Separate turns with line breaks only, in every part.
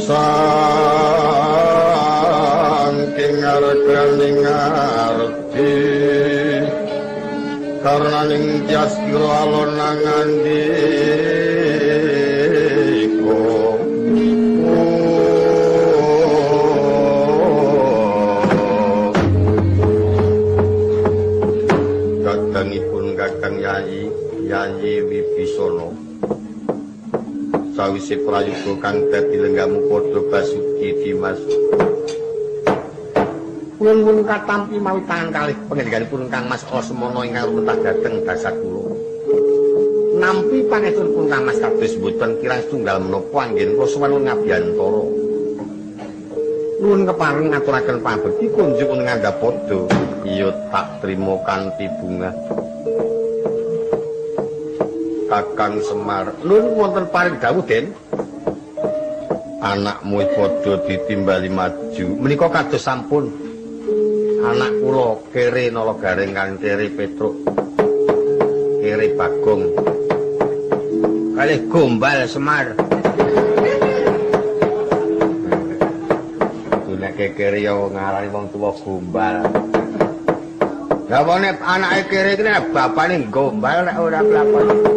Saking arganing arti karnaning tias kira alon nangandika. Kadangipun Kakang Yayi Yayi Wibisana sawise prayoga kang dadi lenggamu padha Basuki Dimas. Kula katampi mawi tangan kalih pangendhikanipun Kang Mas Alasemana ingkang rumentah dhateng dasa kula. Nampi pangestunipun Kang Mas kados mboten kirang setunggal menapa anggen kula sowan ngabiyantara. Nuwun kepareng ngaturaken pambekti kunjuk ngandhap padha. Iya tak trima kanthi bungah. Kakang Semar, nuwun wonten paring dawuh Den. Anakmu padha ditimbali maju. Menika kados sampun. Anak kula kere Nala Gareng kang kere Petruk. Kere Bagong. Kalih gombal Semar. Nek kere ya ngarani wong tuwa gombal. Lah wong nek anake kere iki nek bapane gombal nek ora kelakon.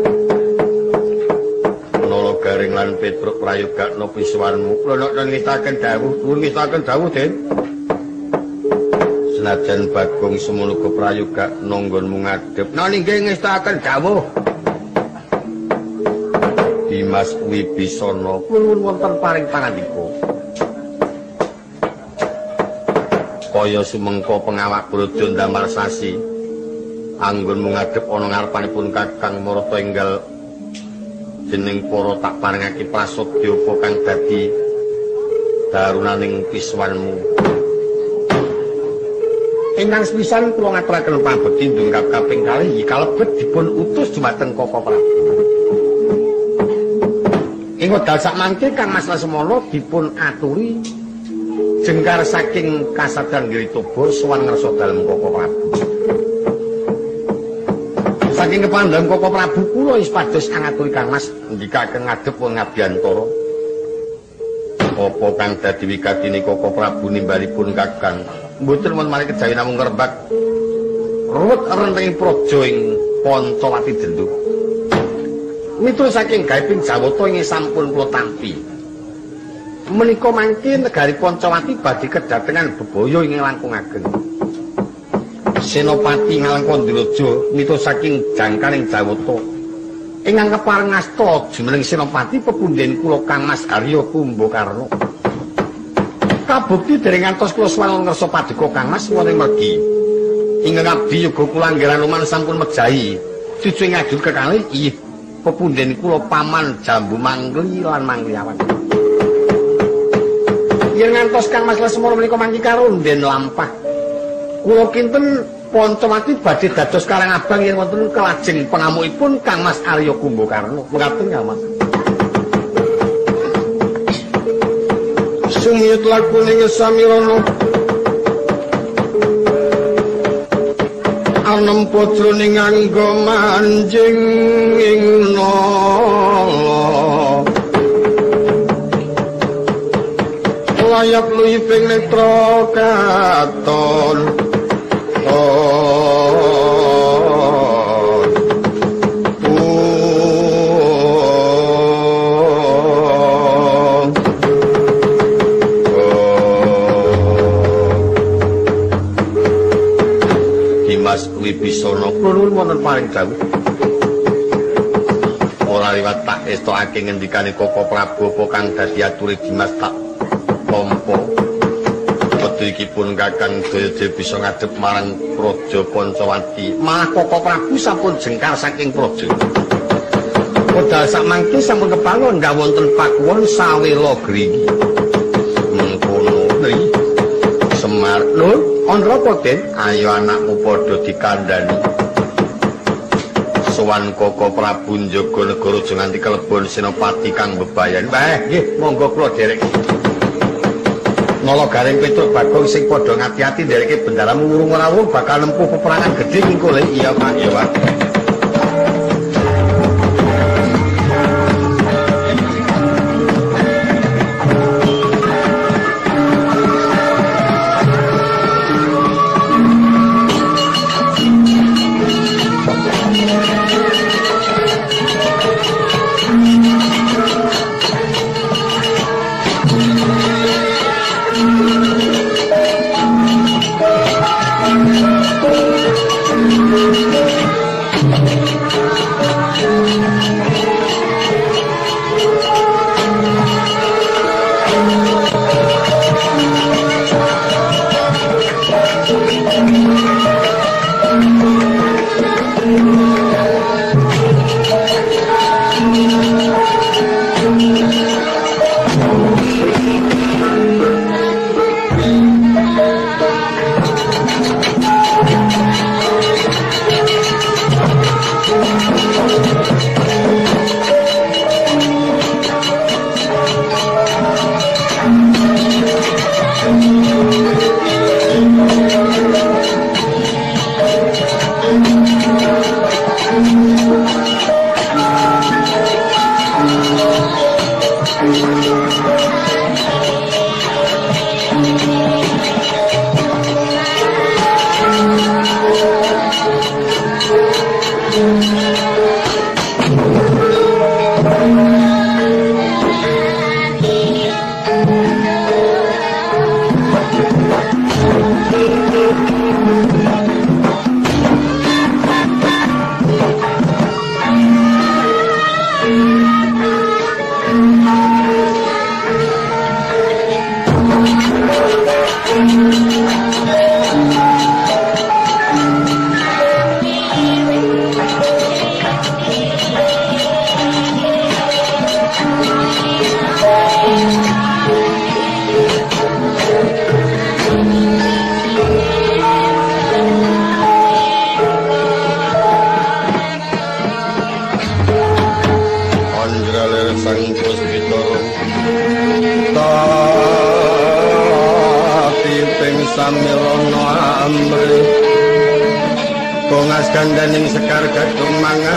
Nala Gareng lan Petruk prayogakna pisuwanmu. Kula nek ngestaken dawuh, nuwun ngestaken dawuh, Den. Senajan Bagong semono uga prayogakna nggonmu ngadhep. Nah inggih ngestaken dawuh. Dimas Wibisana, nuwun wonten paring pangandika. Kaya sumengko pengawak praja ndamar sasi. Anggonmu ngadhep ana ngarepanipun Kakang Marata enggal jeneng para tak parengake prasadya apa kang dadi darunaning piswanmu. Ingkang sepisan kula ngaturaken pambekti ndungkap kaping kalih kalebet dipun utus dumateng Koko Prabu. Ing wekdal sakmangke Kang Mas Lasemana dipun aturi jengkar saking kasadan Giritoba sowan ngarsa dalem Koko Prabu. Saking kepandhan Koko Prabu kula wis pados angaturi Kang Mas ndikaken ngadhep wong ngabiyantara. Apa kang dadi wigatine Koko Prabu nimbalipun Kakang? Mboten wonten malih kejawi namung ngrebak ruwet rentenging praja ing Pancawati Denduk. Miturut saking gaibing Jawata ing sampun kula tampi. Menika mangke negari Pancawati badhe kedatengan bebaya ing langkung ageng. Senopati Ngalengka Ndiraja miturut saking jangkaning Jawata ingkang kepareng asta jumeneng Senopati pepundhen kula Kang Mas Arya Kumbakarna. Kabukti dereng ngantos kula sowan ngersa paduka Kang Mas wonten mergi. Ingkang abdi yoga kula angger Anoman sampun mejahi cucu ing adul kekalih iyih pepundhen kula paman Jambu Mangli lan Mangliawan. Yen ngantos Kang Mas Lesmana menika mangki karunden lampah. Kula kinten Pancawati badhe dados karang abang yen wonten kelajeng pengamukipun Kang Mas Arya Kumbakarna. Mekaten ya Mas.
Sumiyut lakuning samirana anempa jroning angga manjing ing nala layak luwih netra katon.
Dimas Wibisana kula nuwun wonten paring dawuh. Ora liwat tak estokake ngendikane Koko Prabu apa kang dadi ature Dimas tak tampa. Wektu iki pun Kakang Jayadya bisa ngadhep marang Praja Pancawati. Malah Koko Prabu sampun jengkar saking praja. Wekdal sakmangke sampun kepangon nggah wonten pakuwon sawela gringi. Mengkono nri Semar. Lho, ana apa, Den? Ayo anakmu padha dikandhani. Sowan Koko Prabu njaga negara aja nganti kelebon senopati kang bebayan. Wah, nggih, monggo kula derek. Nala Gareng Petruk Bagong sing padha ngati-ati ndereke bendaramu wurung ora wurung bakal nempuh peperangan gedhe mengko le. Iya, Pak, iya, Pak. Gandaning sekar gadung mangambar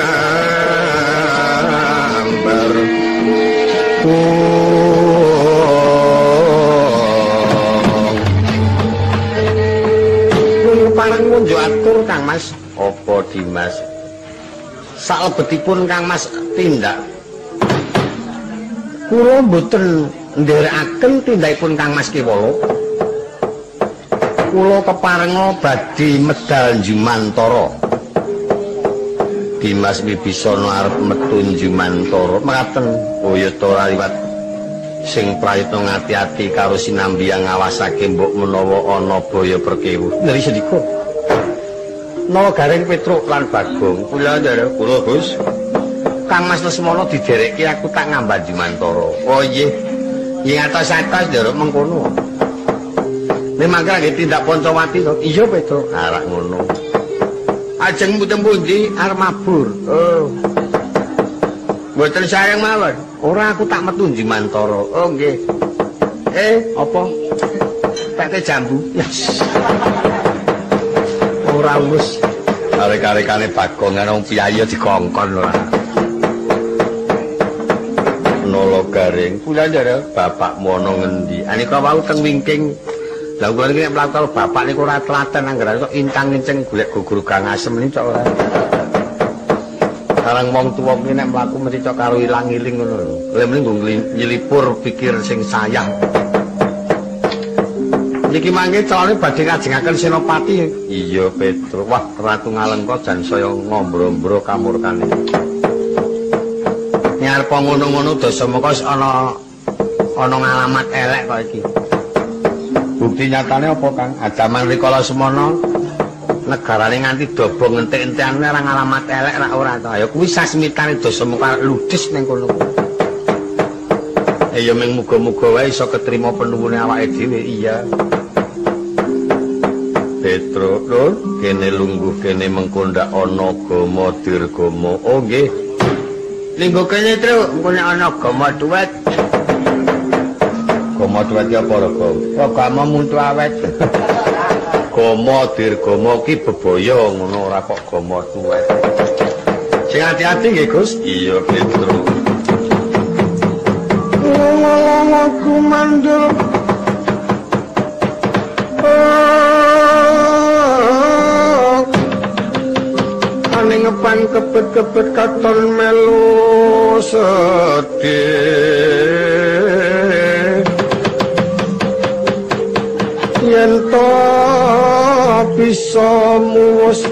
kung pareng ngunjuk atur Kang Mas. Apa Dimas? Salebetipun Kang Mas tindak kula mboten nderekaken tindakipun Kang Mas Kewala. Kula keparenga badhe medal Jumantara. Dimas Wibisana arep metu Jumantara mekaten. Oh ya ta ora liwat sing prayitna ngati-ati karo sinambi ngawasake mbok menawa ana baya perkewu. Neri sendika. Nala Gareng Petruk lan Bagong. Kula ndherek kula Gus. Kang Mas Lesmana diderekke aku tak ngamban Jumantara. Oh nggih. Ing atas-atas nderek mengkono. Nek mangke nggih tindak Pancawati to. Iya Petruk. Arak ngono. Ajeng mboten pundi arep mabur. Oh. Mboten sareng mawon. Ora aku tak metu Jumantara. Oh nggih. Apa? Pete jambu. Yes. Ora wis. Arek-arekane Bagong ana piyayi dikongkon ora. Nala Gareng, kula nderek bapakmu ana ngendi? Anika wau teng wingking. Lah kula niki nek mlaku karo bapak niku ora telaten anggere kok incang-inceng golek gugur gang asem niku cok ora. Karang wong tuwa ki nek mlaku mesti cok karo ilang-iling ngono lho. Lha mending nggo nyilipur pikir sing sayang. Niki mangke calone badhe ngajengaken Senopati. Iya Petruk. Wah, Ratu Ngalengka jan saya ngombro-ombro kamurkane. Nyarep ngono-ngono Dasamaka wis ana ngalamat elek kok iki. Bukti nyatane apa Kang? Jaman rikala semono negarane nganti dobong entek-entekan ora ngalamat elek ra ora to. Ya kuwi sasmitane Dasamaka ludes ning kono. Ya ming muga-muga wae iso ketrima penuwune awake dhewe. Iya. Petruk, lur, kene lungguh kene mengko ndak ana gama dirgama. Oh nggih. Lungguh kene, Truk, engko nek ana gama duwet. Gama duwet ki apa raga? Gama muntu awet. Gama dirgama ki bebaya ngono ora kok gama tuwet. Sing ati-ati nggih, Gus. Iya, Petruk.
Aku mandul aning ngepan kebet-kebet katon melu sedih yen to bisa muwus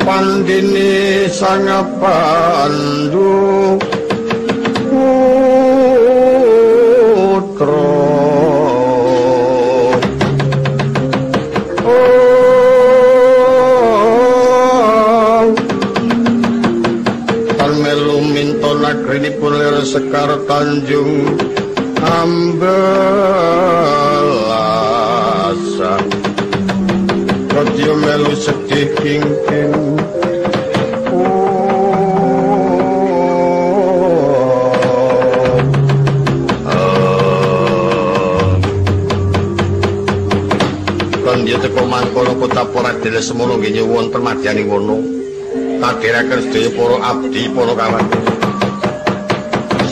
pandini sang Pandu putra. Tan melu minta nagrinipun lir Sekar Tanjung ambelasa kadya melu sedih kingking.
Dia teko mangkono kota Poradene semono nggih nyuwun permadyaning wana. Kadheraken sedaya para abdi para kawan.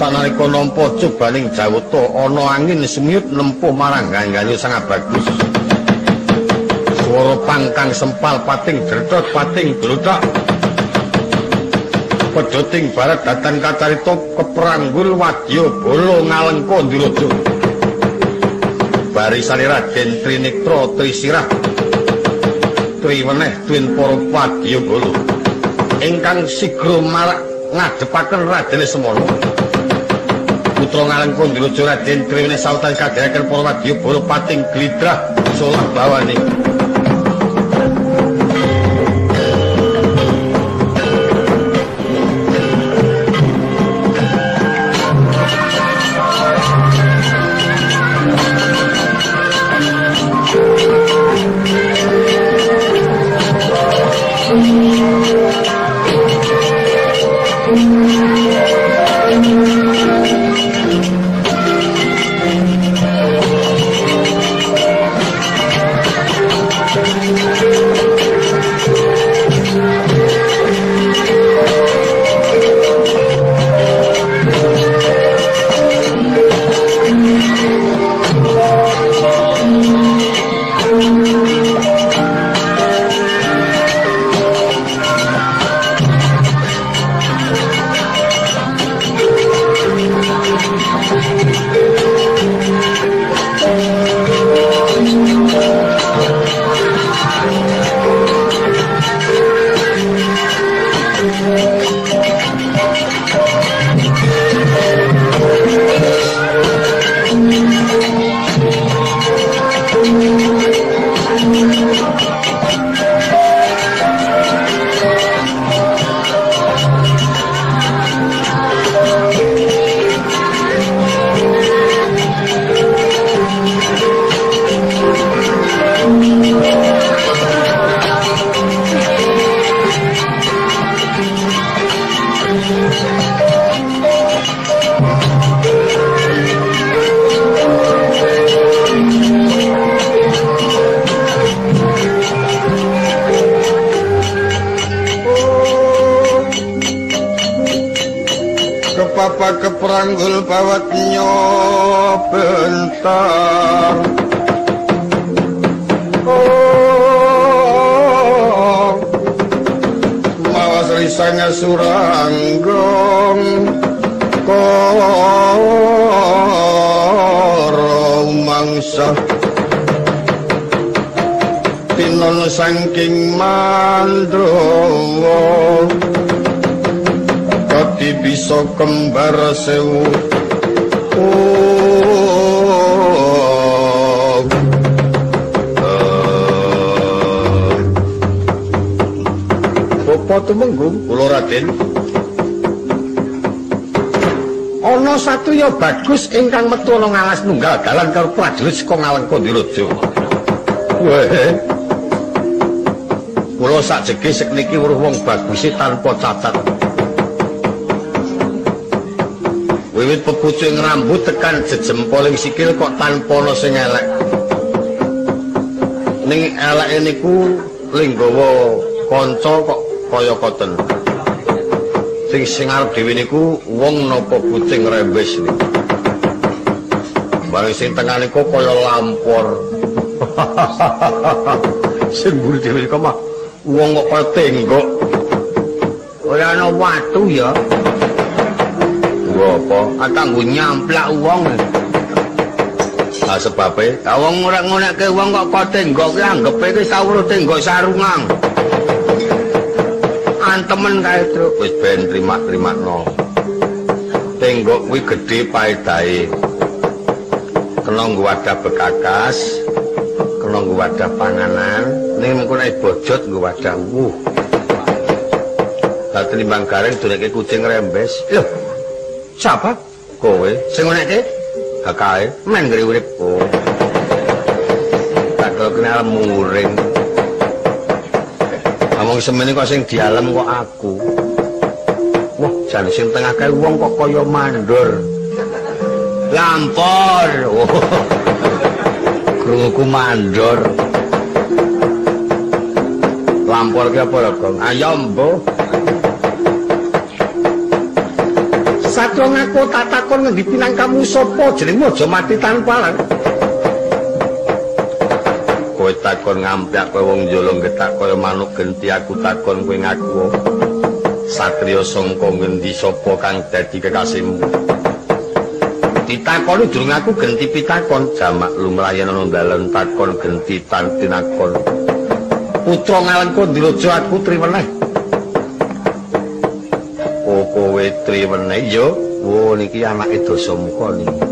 Sanalika nampa cobaning jawata ana angin semiut nempuh marang ganggane sangat bagus. Swara pangkang sempal pating dretot pating gluthak. Pedhoting barat datan kacarita kepranggul wadya bala ngalengka ndiraja. Barisane Raden Trinektra Trisirah Triweneh twin para wadya bala ingkang sigra marak ngadhepaken Raden Semana. Putra ngalengka ndiraja Raden Triweneh sautan kadheaken para wadya bala pating glidrah solah bawane.
Keperanggul bawat nyobentar. Oh, mawas risanya suranggong koro mangsa tinon saking mandrowo. Dadi bisa kembar sewu.
Bapak Tumenggung, kula Raden. Ana satriya bagus ingkang metu ana ngalas nunggal dalan karo prajurit saka Ngalengka Ndiraja. Weh. Kula sakjege sekniki weruh wong baguse tanpa cacat. Wiwit pepucuk rambut tekan jejempoling sikil kok tanpa ana sing elek. Ning eleke niku linggawa kanca kok kaya koten. Sing sing arep dhewe niku wong napa kucing rembes niku. Bareng sing tengah niku kaya lampor. Sing mburi dhewe niku mah wong kok kaya tenggok.
Ora ana watu ya.
Apa?
Kanggo nyamplak wong.
Ah sebabe,
ta wong ora ngonekke wong kok kok tenggok ki anggepe ki sawruh tenggok sarungan. Antemen kae, Truk.
Wis ben trimak-trimakno. Tenggok kuwi gedhe paedahe. Kena nggo wadah bekakas, kena nggo wadah panganan, ning mengko nek bojot nggo wadah wuh. Lah tinimbang garing dureke kucing rembes.
Lho. Siapa?
Kowe.
Sing ngonekke?
Ha kae,
men ngri urip.
Oh. Tak kenal muring. Wong semene kok sing dialem kok aku. Wah, jan sing tengah kae wong kok kaya mandor.
Lampor.
Oh. Krunguku mandor. Lampor ki apa, Gong? Ayo mbuh. Satya ngaku tak takon ngendi pinangkamu sapa jenengmu aja mati tanpa alang. Kowe takon ngampyak kowe wong njolong getak kaya manuk genti aku takon kowe ngaku. Satriya sangka ngendi sapa kang dadi kekasihmu? Ditakoni durung aku genti pitakon jamak lumrayan ana dalan takon genti tan tinakon. Putra Ngalengka Diraja aku Triweneh. Oh kowe Triweneh ya? Wo niki anake Dasamuka niki.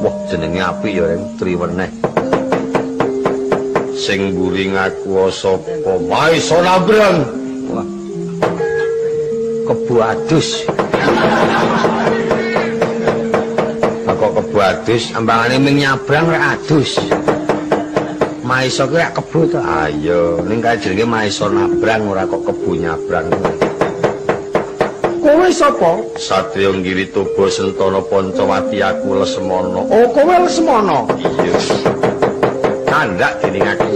Wah jenenge apik ya Reng Triweneh. Sing mburi ngaku sapa? Maisa Nabrang. Wah.
Kebo adus.
Kok kebo adus
ambangane ming nyabrang rek adus. Maisa kuwi rek kebo to.
Ayo, ning kae jenenge Maisa Nabrang ora kok kebo nyabrang. Kowe sapa? Satriya Nggiri Toba Sentana Pancawati aku Lesmana. Oh, kowe Lesmana? Iya. Kandhak dening aku.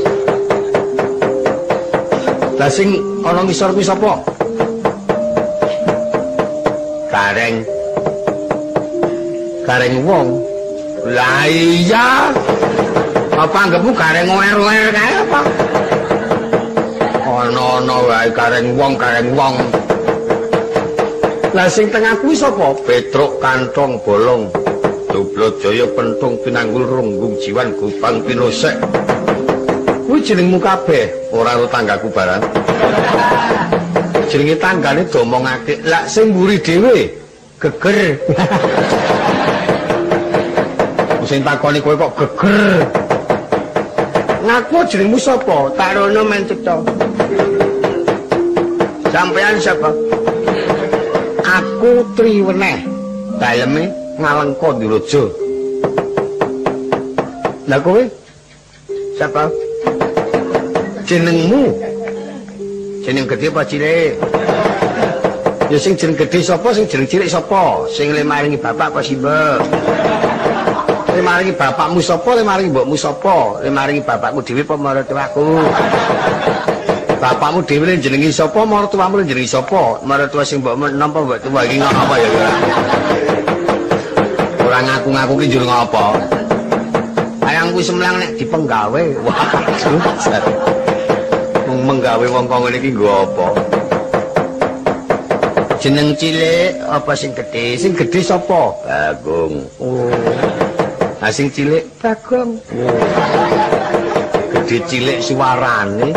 Lah sing ana ngisor kuwi sapa?
Gareng.
Gareng wong.
Lah iya. Apa anggepmu gareng oer-oer kae apa?
Ana-ana wae gareng wong, gareng wong. Lah sing tengah kuwi sapa? Petruk Kantong Bolong. Dublajaya Pentung Pinanggul Runggung Jiwan Gubang Pinosek. Kuwi jenengmu kabeh, ora karo tanggaku barang. Jenenge tanggane domongake. Lah sing mburi dhewe
geger.
Sing takoni kowe kok geger. Ngaku jenengmu sapa?
Tak rono men cetha. Sampeyan sapa?
Aku Triweneh.
Daleme
Ngalengka Diraja. Lah kowe
sapa?
Jenengmu?
Jeneng gedhe apa cilik?
Ya sing jeneng gedhe sapa, sing jeneng cilik sapa?
Sing le maringi bapak apa simbok?
Le maringi bapakmu sapa, le maringi mbokmu sapa?
Le maringi bapakku dhewe apa maratuwaku?
Bapakmu dhewe le jenengi sapa, maratuwamu le jenengi sapa?
Maratuwa sing mbok nampa mbok tuwa iki ngapa ya?
Ora ngaku-ngaku ki njur ngapa?
Ayangku semlang nek dipenggawe.
Wah, wong menggawe wong kok ngene iki nggo apa?
Jeneng cilik apa sing gedhe?
Sing gedhe sapa?
Bagong.
Oh. Lah sing cilik
Bagong.
Oh. Gedhe cilik suarane.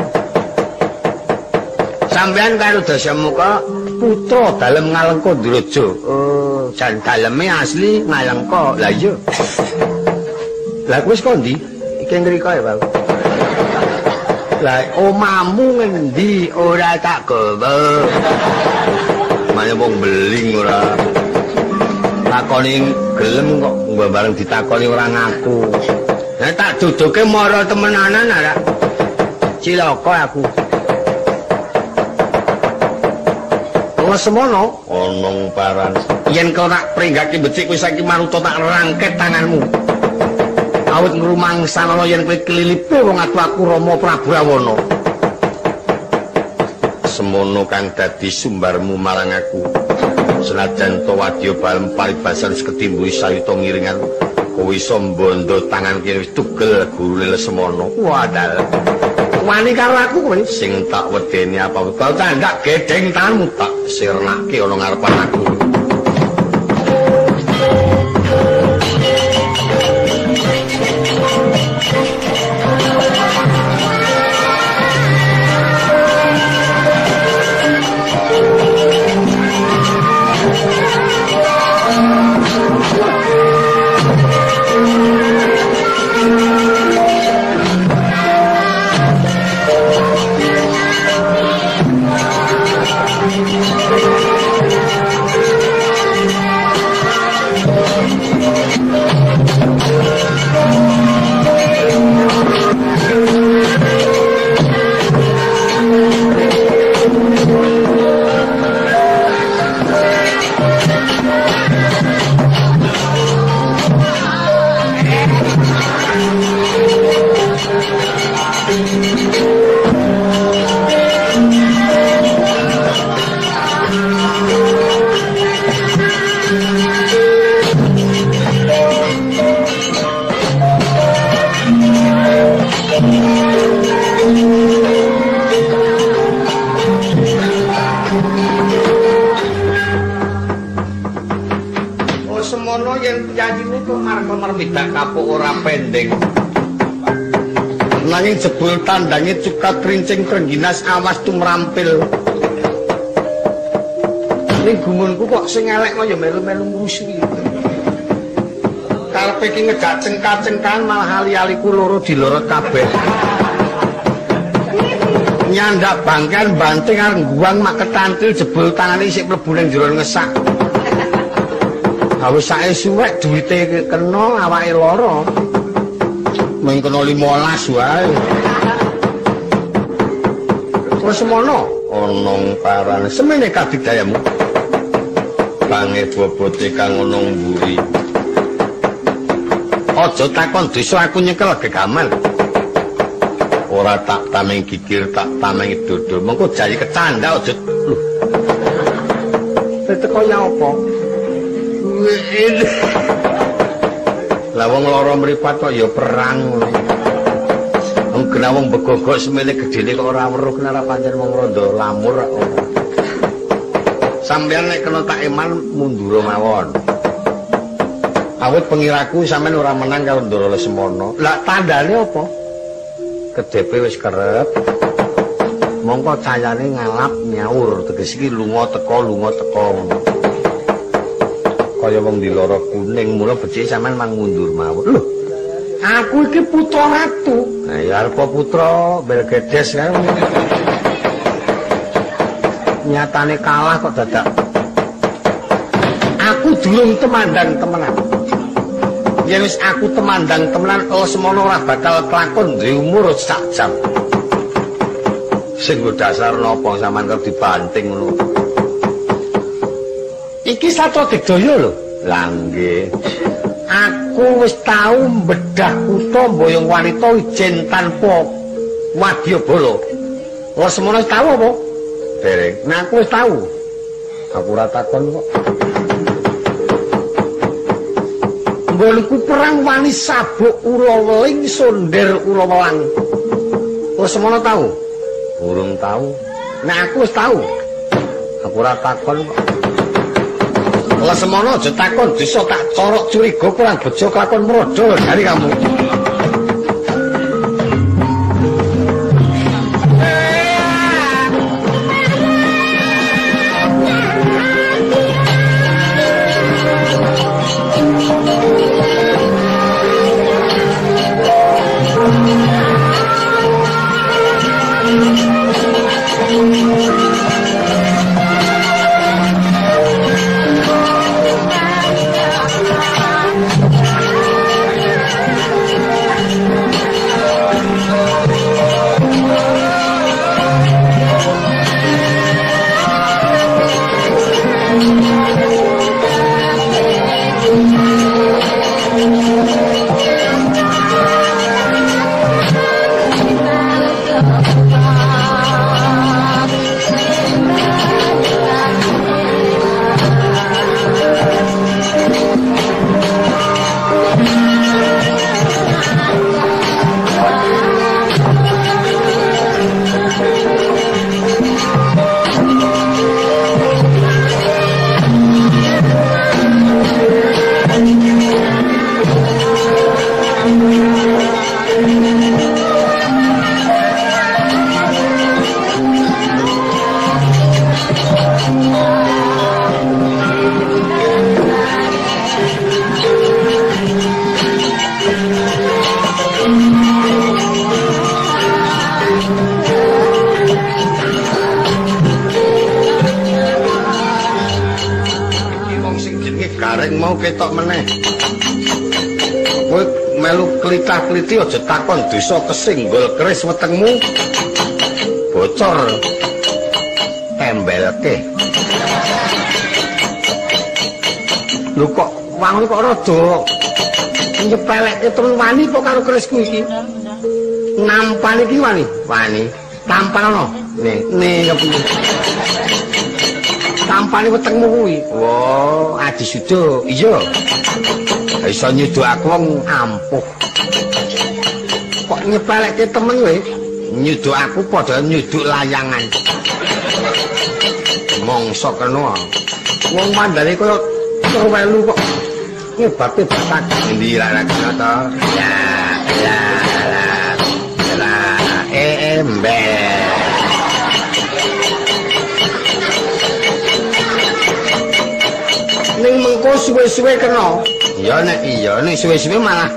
Sampeyan karo Dasamuka
putra dalem Ngalengka Diraja.
Oh, jan daleme asli Ngalengka.
Lah iya. Lah kowe wis kondi?
Iki ngriko ya, Pak.
Lah omamu ngendi?
Ora tak gawa.
Mane wong beling ora. Takoni gelem kok bareng ditakoni ora ngaku.
Lah tak duduke mara temenanan ora. Cilaka aku.
Lesmana ana paran. Yen kau tak pringgake becik kowe saiki maruta tak rangket tanganmu. Awit ngrumangsanana yen kowe kelilipe wong atu aku Rama Prabu Rawana. Semono kang dadi sumbarmu marang aku. Senajan to wadya balem paribasan seketimbu sayuta ngiringan kowe iso mbondo tangan kene wis tugel gurune Lesmana. Wadal. Wani karo aku kowe sing tak wedeni apa kau tandak gedeng tanganmu tak sirnake ana ngarepan aku. Lesmana yen piyayine kok marep midak kapuk ora pendeng. Nanging jebul tandange cukat rincing trengginas awas tumrampil. Ning gumunku kok sing elek kok ya melu-melu ngrusuhi. Karepe iki ngejak cengkah-cengkahan malah ali-aliku loro dilorot kabeh. Nyandak bangkan banting arep ngguang mak ketantil jebul tangane isih mlebu ning jero ngesak. Awis sake suwek duwite kena awake lara. Mung kena 15 wae. Terus semono ana parane semene kadidayamu. Bange bobote kang ana mburi. Aja takon desa aku nyekel gegaman. Ora tak tameng gigir, tak tameng dodo. Mengko jayi kecandak aja. Lho. Teko ya apa? Lah wong lara mripat kok ya perang ngono. Wong kena wong begogok semene gedene kok ora weruh kena ora pancen wong rondo lamur kok. Sampeyan nek kena tak eman mundura mawon. Awit pengiraku sampeyan ora menang karo Ndara Lesmana. Lah tandane apa? Kedepe wis kerep. Mongko cayane ngalap nyaur, tegese iki lunga teka ngono. Kaya wong diloro kuning, mula becike sampean mang mundur mawon. Lho, aku iki putra ratu. Nah, ya arep putra Belgedes kae. Nyatane kalah kok dadak. Aku durung temandang temenan. Yen wis aku temandang temenan, Lesmana ora bakal kelakon duwe umur sak jam. Sing nggo dasar napa sampean kok dibanting ngono. Iki Satwa Digdaya lho. Lah nggih. Aku wis tau mbedah kutha mboyong wanita ijen tanpa wadyabala. Lesmana wis tau apa? Dereng. Nah aku wis tau. Aku ora takon kok. Nggonku perang wani sabuk ula weling sonder ula welang. Lesmana tau? Urung tau. Nah aku wis tau. Aku ora takon kok. Lesmana aja takon desa tak corok curiga kurang bejo kelakon mrodol dari kamu. Ketok meneh. Kowe melu klitah-kliti aja takon desa kesinggol keris wetengmu bocor tembelke. Lho kok wangun kok rada nyepelekke temen wani kok karo kerisku iki. Nampan iki wani, wani. Tampan ana. Ne kepiye? Tampane wetengmu kuwi. Wah, Adi Sudo. Iya. Iso nyudu aku wong ampuh. Kok nyepelekke temen kowe? Nyudu aku padha nyuduk layangan. Mongso kena. Wong mandane kaya terwelu kok. ngebate batak endi ra kena to. Ya la la la embe. Ning mengko suwe-suwe kena. Iya nek iya nek suwe-suwe malah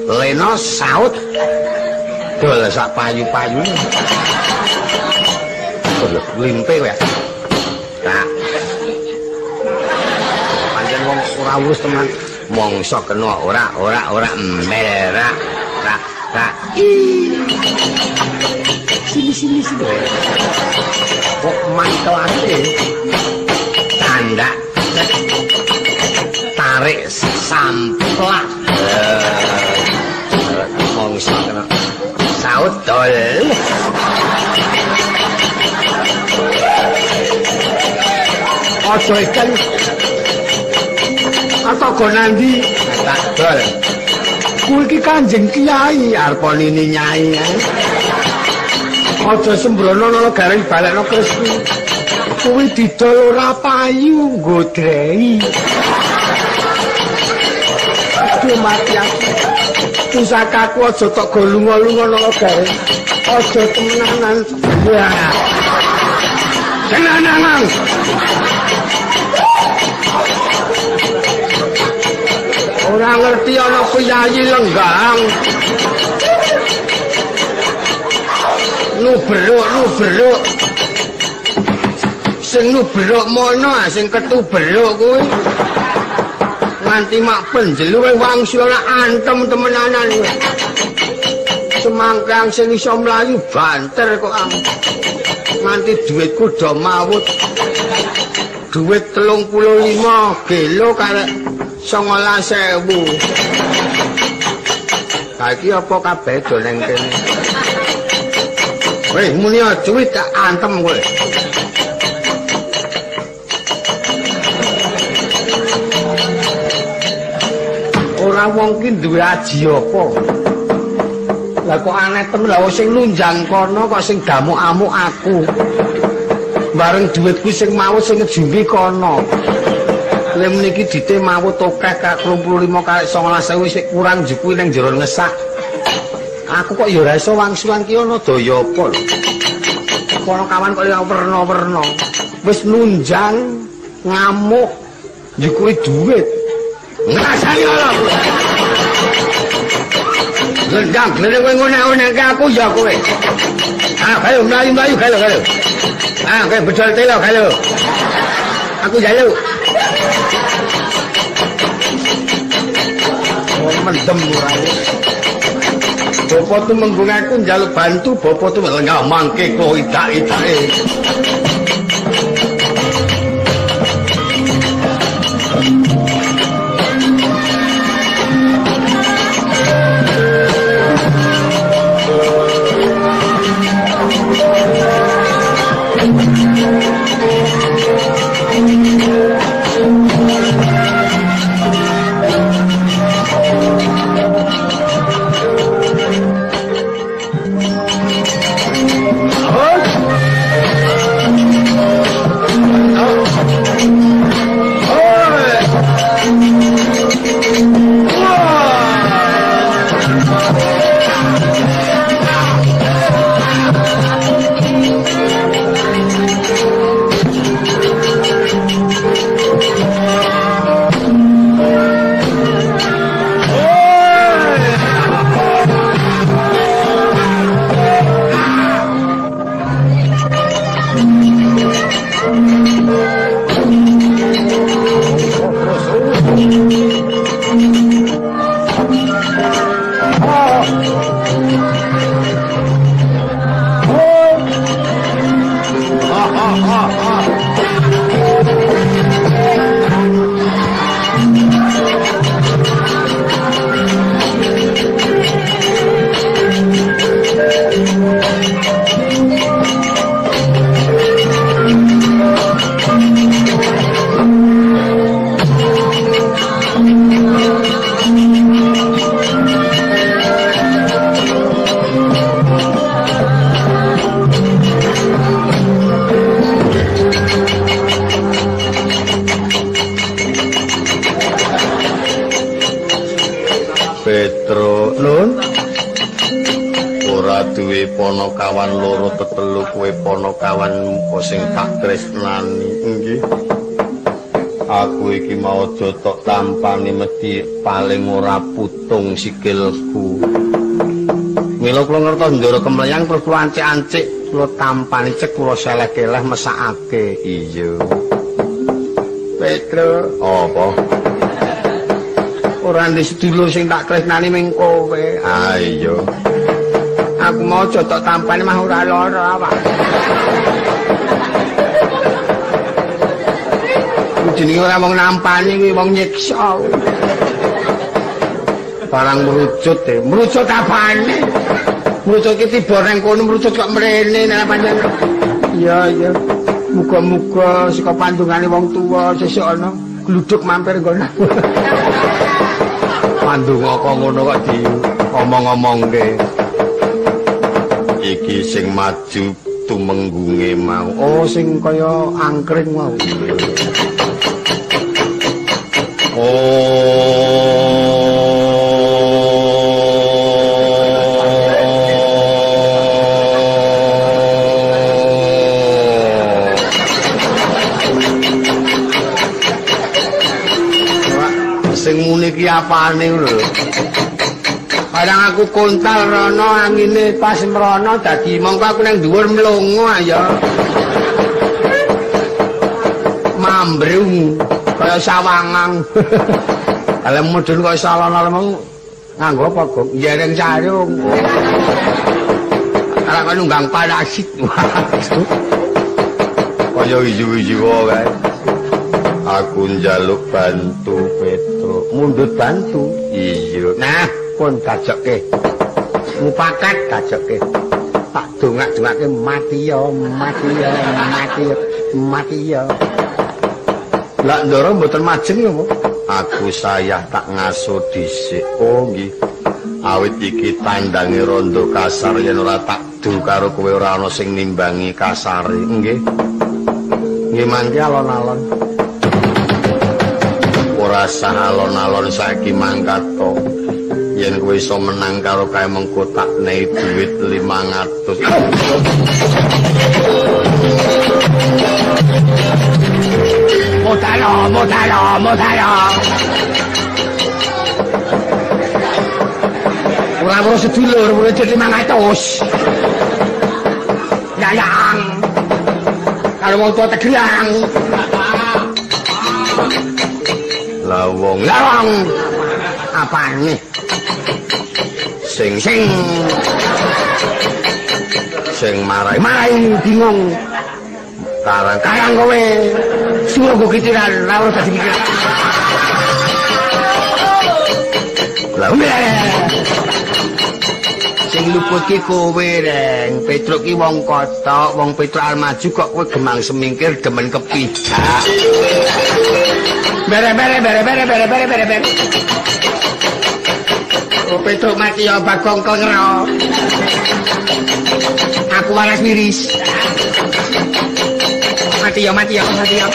lena saut. Dol sak payu-payu. Lho, limpe kowe. Tak. Pancen wong ora urus teman. Mongso kena ora ora ora merah. Tak tak. Sini sini sini. Kok mantelake? Tandak tarik samplak. Mongso kena saut dol. Aja ikan atau go nandi tak dol. Kuwi iki Kanjeng Kiai arep nini nyai. Aja sembrono nang garing balekno kresku. Kuwi didol ora payu nggodrei. Aduh mati aku. Pusakaku aja tok go lunga-lunga nang garing. Aja temenanan. Wah. Temenanan. Ora ngerti ana piyayi lenggang. Nubruk nubruk. Sing nubruk mono sing ketubruk kuwi. Nganti mak penjelu wangsul ora antem temenanan. Semangkang sing iso mlayu banter kok am. Nganti dhuwitku do mawut. Dhuwit 35 gelo karek 19.000. Ha iki apa kabeh do nang kene. Weh muni duit tak antem kowe. Ora wong ki duwe aji apa? Lah kok aneh temen lah sing nunjang kono kok sing damuk-amuk aku. Bareng duitku sing mau sing ngejumbi kono. Lha meniki dite mawut akeh kak 35 karek 19.000 sik kurang jukuwi ning jero ngesak. Aku kok ya ora iso wangsulan ki ana daya apa lho. Kono kawan kok liya werna-werna. Wis nunjang ngamuk jukuwi duit. Ngrasani ora. Gendang glene kowe ngonek-onekke aku ya kowe. Ah, ayo mlayu-mlayu galo galo. Ah, kowe bedol telo galo. Aku njaluk. Oh, mendem ora. Bapak tumenggung aku njaluk bantu, bapak tumenggung mangke kok idak-idake. Oh! Petro, Nun. Ora duwe ponokawan loro tetelu kowe ponokawan sing tak tresnani. Nggih. Aku iki mau aja tok tampani mesti paling ora putung sikilku. Mila kula ngertos ndoro kemleyang terus kula ancik-ancik kula tampani cek kula seleh-keleh mesakake. Iya. Petro, apa? Ora ndek sedulur sing tak tresnani ming kowe. Ah iya. Aku mau aja tok tampani mah ora lara awak. Jenenge ora wong nampani kuwi wong nyiksa. Barang merucut e, merucut apane? Merucut ki tiba nang kono merucut kok mrene nek pancen. Iya iya. Muga-muga saka pandungane wong tuwa sesuk ana gluduk mampir nggon. Pandonga kok ngono kok diomong-omongke. Iki sing maju tumenggunge mau. Oh sing kaya angkring mau. Sing muni ki apane lho. Kadang aku kontal rono angine pas mrono dadi mongko aku nang dhuwur mlongo ya. Mambrung kaya sawangang. Kalau mudhun kaya salon-alon mau nganggo apa, Gong? Yereng sarung. Ora kok nunggang parasit. Kaya iju-iju kae. Aku njaluk bantu Petro. Mundhut bantu. Iya. Nah, pun gajokke. Mupakat gajokke. Tak dongak-dongake mati ya, mati ya, mati ya, mati ya. Lah ndoro mboten majeng ya, Bu. Aku sayah tak ngaso dhisik. Oh nggih. Awit iki tandange rondo kasar yen ora tak du karo kowe ora ana sing nimbangi kasare. Nggih. Nggih mangke alon-alon. Ora sah alon-alon saiki mangkat to. Yen kowe iso menang karo kae mengko tak nei dhuwit 500. Motalo, motalo, motalo. Ora weruh sedulur, weruh 500. Yayang. Kalau wong tua tegelang. Lawong, lawong. Apane? Sing sing. Sing marai, marai bingung. Karang karang kowe. Suruh go kitiran, lawur dadi mikir. Lah sing luput ki kowe, Reng. Petruk ki wong kotok, wong Petruk Almaju kok kowe gemang semingkir demen kepijak. Bere bere bere bere bere bere bere bere. Oh Petruk mati ya Bagong kelero. Aku waras miris. Mati ya, mati ya, mati ya.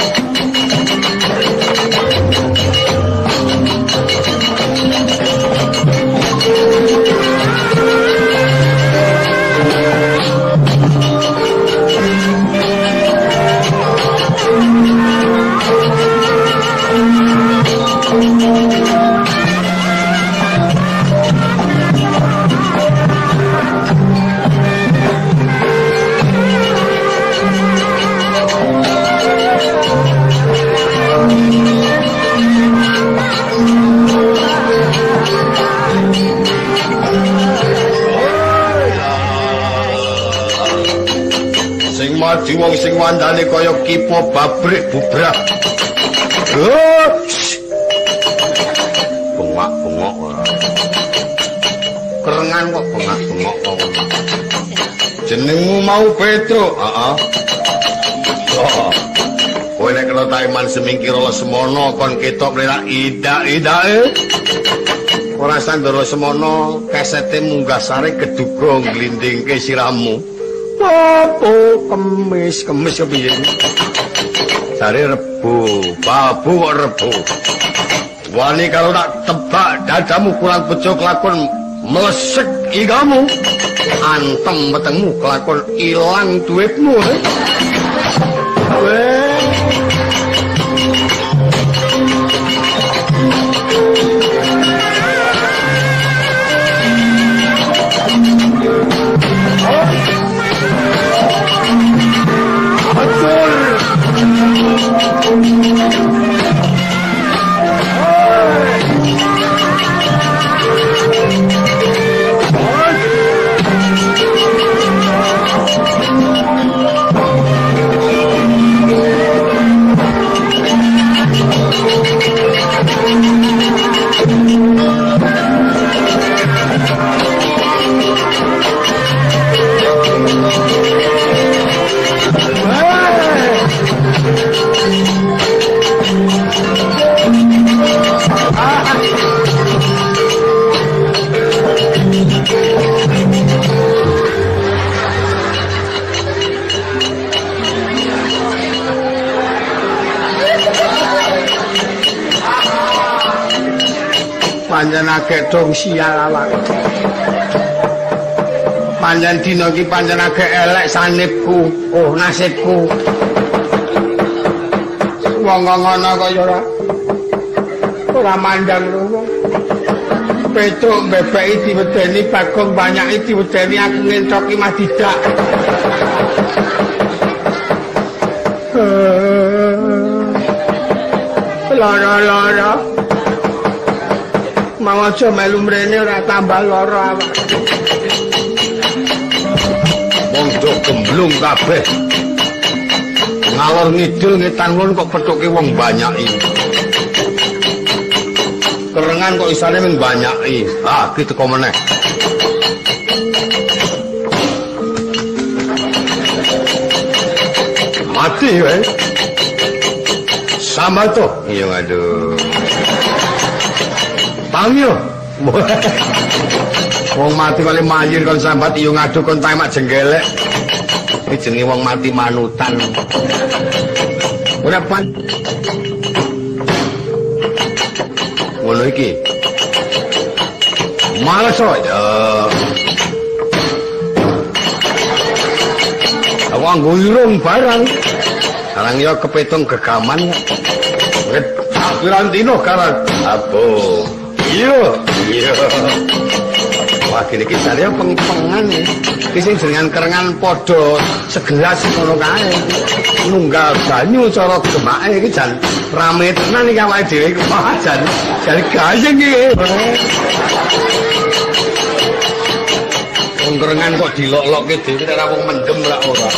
Maju wong sing wandane kaya kipa babrik bubrak.
Bengak-bengok ora. Kerengan kok bengak-bengok kok.
Jenengmu mau Petro?
Heeh. Oh. Kowe nek kena taiman semingkir ala semono kon ketok mlerak idak-idake. Ora sandara semono kesete munggah sare geduga nglindingke sirahmu. Apa kemis kemis kepiye? Jare Rebo, babu kok Rebo. Wani karo tak tebak dadamu kurang bejo kelakon melesek igamu. Antem wetengmu kelakon ilang duitmu. Pancen agek dong sial awak. Pancen dina iki pancen agek elek sanipku, oh nasibku. Wong ngono kaya ora mandang wong. Petruk bebeki diwedeni, Bagong banyaki diwedeni, aku ngencoki mah tidak. Lara-lara. Mau aja melu mrene ora tambah lara awak. Wong do gemblung kabeh. Ngalor ngidul ngetan lon kok pethuke wong banyaki. Kerengan kok isane mung banyaki. Ah, ki teko meneh. Mati wae. Sambal to. Iya aduh. Pangyo. Wong mati kali mayir kon sambat iyo ngaduk kon temak jenggelek. Iki jenenge wong mati manutan. Ora pan. Ngono iki. Males kok. Ya. Aku nganggo irung barang. Barang ya kepetung gegaman. Wirantino karan. Abo. Iya, iya. Wah, gini iki jare peng-pengan iki. Iki sing jenengan kerengan padha segelas ngono kae. Nunggal banyu cara gemake iki jan rame tenan iki awake dhewe iki. Wah, jan jan gayeng iki. Wong kerengan kok dilok-lokke dhewe ora wong mendem ra ora.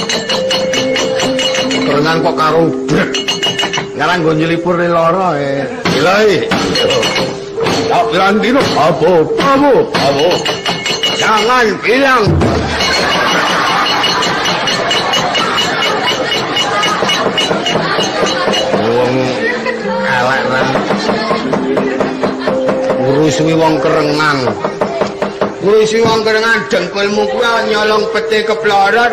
Kerengan kok karo brek. Ngarang nggo nyelipur lara e. Gila iki. Wirantino, abo, abo, abo. Jangan bilang. Wong elek lan ngurusi wong kerengan. Ngurusi wong kerengan dengkulmu kuwi nyolong pete keplorot.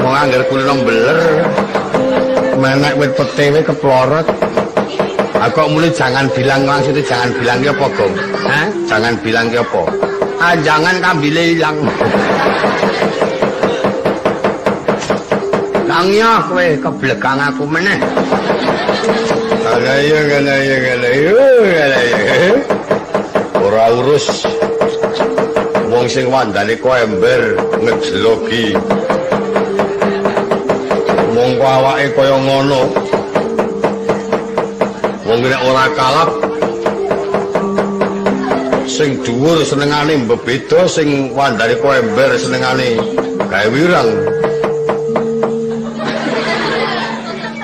Wong angger kulino beler. Menek wit pete wae keplorot. Aku kok muni jangan bilang maksudnya jangan bilang ki apa, Gong? Hah? Jangan bilang ki apa? Ah, jangan kambile ilang. Kang yo kowe keblegang aku meneh. Ala iya ala iya ala iya ala iya. Ora urus wong sing wandane ko ember ngejlogi. Mongko awake kaya ngono. Wong nek ora kalap sing dhuwur senengane mbebeda, sing wandane ko ember senengane gawe wirang.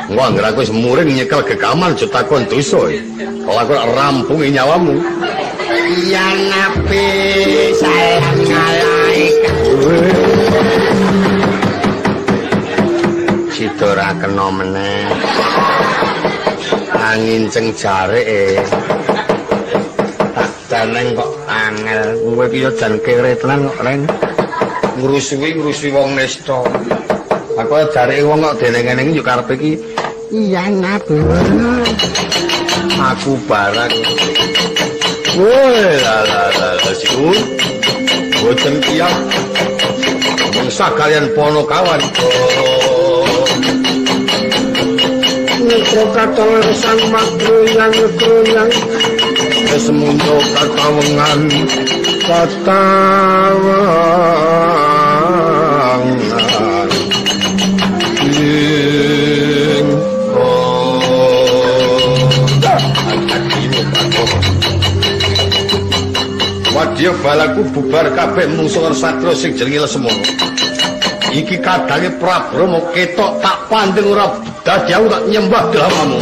Wong anggere aku wis muring nyekel gegaman aja takon dosa. Kalau aku rampungi nyawamu. Ya Nabi salam alaika. Sida ora kena meneh. Angin ceng jareke. Tak daneng kok angel. Kowe iki yo jan kere tenan kok, Reng. Ngrusuhi wong nista. Aku jareke wong kok deneng-eneng yo karepe iki iya nabu. Aku barang. Woi la la la siun. Boten kiyak. Mangsa kalian ponokawan.
Nekro katon sang makroyang kroyang
semuno katawengan katawengan ing wadya balaku bubar kabeh mungsuh satria sing jenenge Lesmana. Iki kadange Prabrama ketok tak pandeng ora dadi aku tak nyembah dramamu.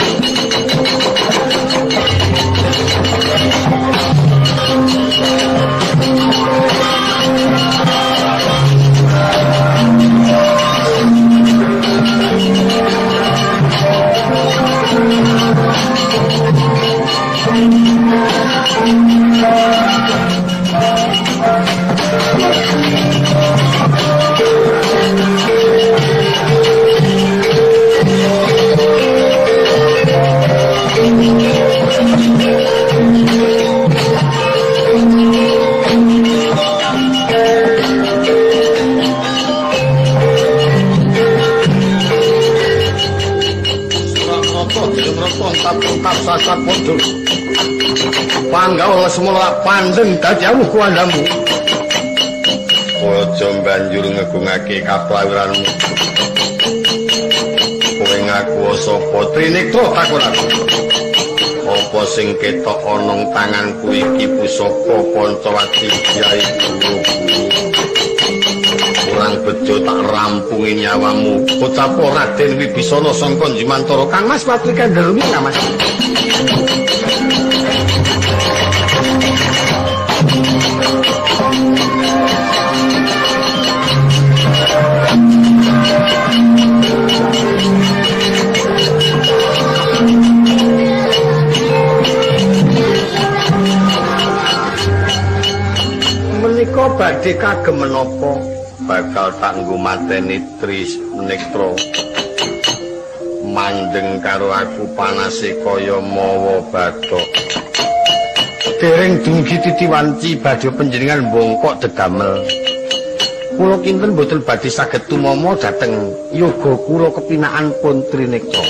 Panggawa Lesmana pandeng dadi awuh kuwandamu. Aja banjur ngegungake kaplawiranmu. Kowe ngaku sapa? Trinektra takon aku. Apa sing ketok ana tanganku iki pusaka Pancawati Kyai Guru. Kurang bejo tak rampungi nyawamu. Bocah Raden Wibisana sangka Jimantara. Kang Mas patri kandhelmi Kang Mas. Menika badhe kagem menapa bakal tak nggo mateni Trinektra. Mandeng karo aku panase kaya mawa bathok. Dereng dumugi titiwanci badhe panjenengan bongkok dedamel. Kula kinten mboten badhe saged tumama dhateng yoga kula kepinakan pun Trinektra.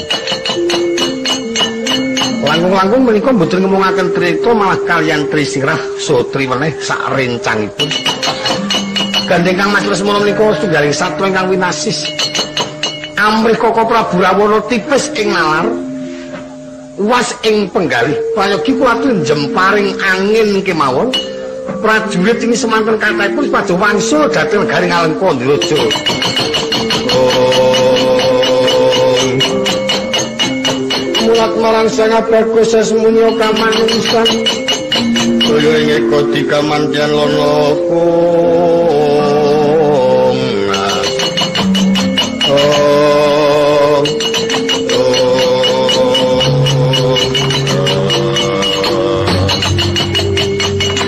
Langkung-langkung menika mboten ngomongaken Trinektra malah kaliyan Trisirah saha Triweneh sak rencangipun. Gandeng Kang Mas Lesmana menika setunggaling satwa ingkang winasis. Amrih Koko Prabu Rawana tipis ing nalar, uwas ing penggalih. Prayogi kula jemparing angin kemawon. Prajurit ini semanten kathahipun padha wangsul dhateng negari Ngalengka Ndiraja.
Mulat marang Sang Bagus semuanya kamanungsan.
Kaya ing eka dikamantian lana kung.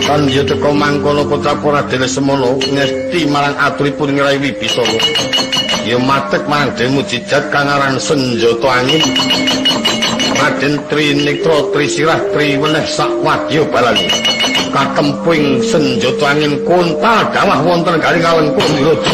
Kan ya teka mangkono putra Raden Lesmana ngesti marang aturipun Ngrai Wibisana. Ya matek marang Den mujijat kang aran senjata angin. Raden Trinektra Trisirah Triweneh sak wadya balane. Katempuing senjata angin kontal dawah wonten garing Alengka Ndiraja.